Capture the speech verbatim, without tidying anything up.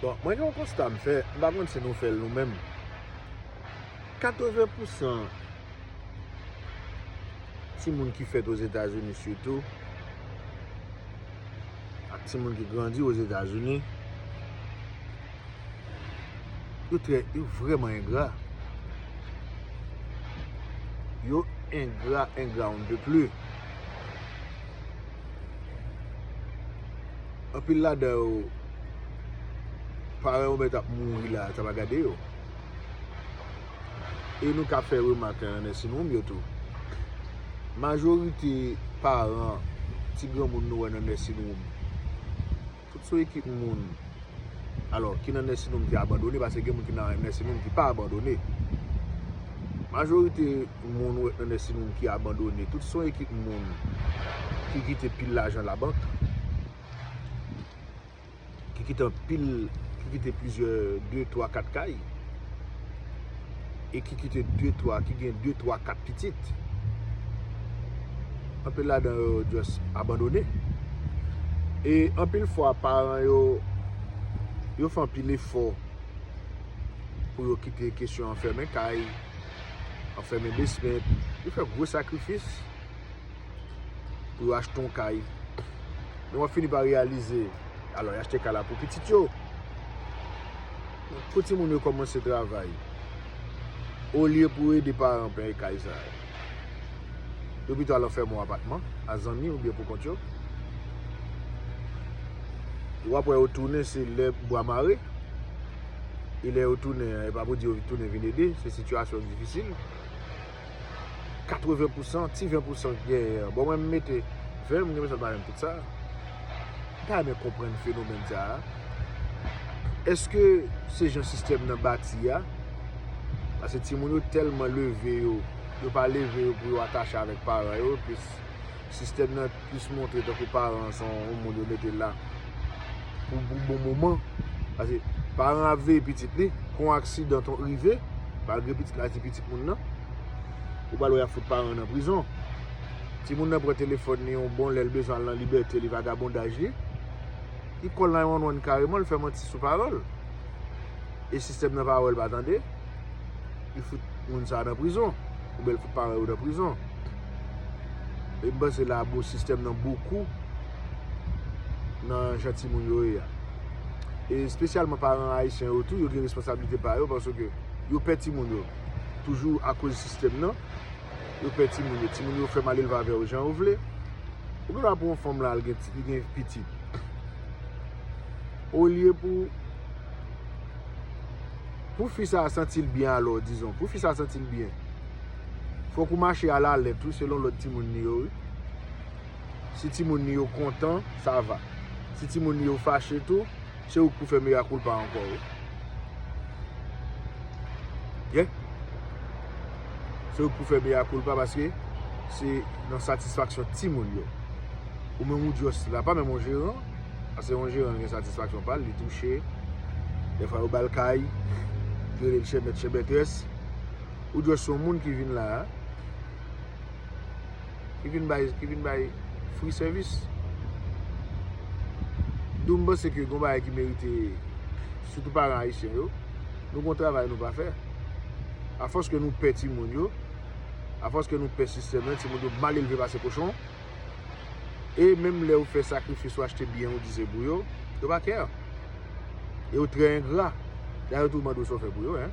Bon, mwen gen yon konsta m fè, m pa konn si nou fè l nou menm. Katreven pousan timoun ki fèt Ozetazini sitou, ak timoun ki grandi Ozetazini, yo trè, yo vrèman engra. Yo engra, engra on ne peut plus. Anpil ladan yo, paran yo mèt ap mouri la, sa pa gade yo. E nou ka fè remak nan nursing home yo tou. Majorite paran ti granmoun nou wè nan nursing home, tout se yon ekip moun, alò, ki nan nursing home ki abandone, paske gen moun ki nan nursing home ki pa abandone. Majorite moun ou wè nan nursing home ki abandone, tout se yon ekip moun ki kite pil lajan labank, ki kite anpil, ki kite plizyè, de, twa, kat kay, e ki kite de, twa, ki gen de, twa, kat pitit. Anpil ladan yo just abandone. E anpil fwa, paran yo, yo fè anpil efò pou yo kite kesyon anfèmen kay, anfèmen basement. Yo fè gwo sakrifis pou yo achte yon kay. Men w ap fini pa reyalize, alò, y achte kay la pou pitit yo. Kou timoun yo kòmanse travay, olye pou ede paran peye kay sa yo, yo pito al anfèmen yon apatman a zanmi oubyen pou kont yo. W ap wè yo tounen, se lè bwa mare. E lè yo tounen an, e pa pou di yo tounen vin ede, se sitiyasyon difisil. Katreven pousan, ti ven pousan ki genyen an. Bon, mwen, m mete ven, m gen bezwen pa menm tout sa. M ta renmen konprann fenomèn sa a. Èske se jan sistèm nan bati a? Paske timoun yo tèlman leve yo, yo pa leve yo pou yo atache avèk paran yo, plis sistèm nan plis montre tankou paran se yon moun yo mete la pou, pou bon moman. Paske paran ap veye pitit li, kon aksidan ton rive, malgre pitit la se pitit moun nan, ou pral wè y ap fout paran nan prizon. Timoun nan pran telefòn li yon bon lè l bezwen al nan libète li, vagabondaj li, li call nine one one kareman, l fè manti sou paran l. E sistèm nan pa wè l, pa tande, li fout moun sa a nan prizon. Oubyen l fout paran yo nan prizon. E m panse la, bon, sistèm nan bokou nan jan timoun yo ye a. E espesyalman paran ayisyen yo tou, yo gen responsablite pa yo, paske yo pè timoun yo. Toujou akoz sistèm nan, yo pè timoun yo. Timoun yo fè mal elve avè yo jan yo vle. Ou gen dwa pou yon fanm la, li gen, li gen pitit. Olye pou, pou fi sa a santi l byen, alò, dizon, pou fi sa a santi l byen, fòk ou mache alalèt, wi, selon lòd timoun li yo, wi. Si timoun li yo kontan, sa va. Si timoun li yo fache tou, se ou k pou fè mea culpa ankò, wi. Yeah. Se ou k pou fè mea culpa, paske se nan satisfaksyon timoun yo. Ou menm ou just la, pa menm yon jeran, paske yon jeran gen satisfaksyon pa l, li touche. Dèfwa yo ba l kay, yo rele l chèmèt, chèmètrès. Ou just se yon moun ki vin la a, ki vin bay, ki vin bay free service. Donk, m panse ke gon bagay ki merite, sitou paran ayisyen yo, nou gon travay nou pa fè. Afòs ke nou pè timoun yo, afòs ke nou pè sistèm nan, timoun yo mal elve pase kochon. E menm lè ou fè sakrifis, ou achte byen, ou di se pou yo, yo pa care. E yo trè engra. Dayè, yo tou mande w sa w fè pou yo, en.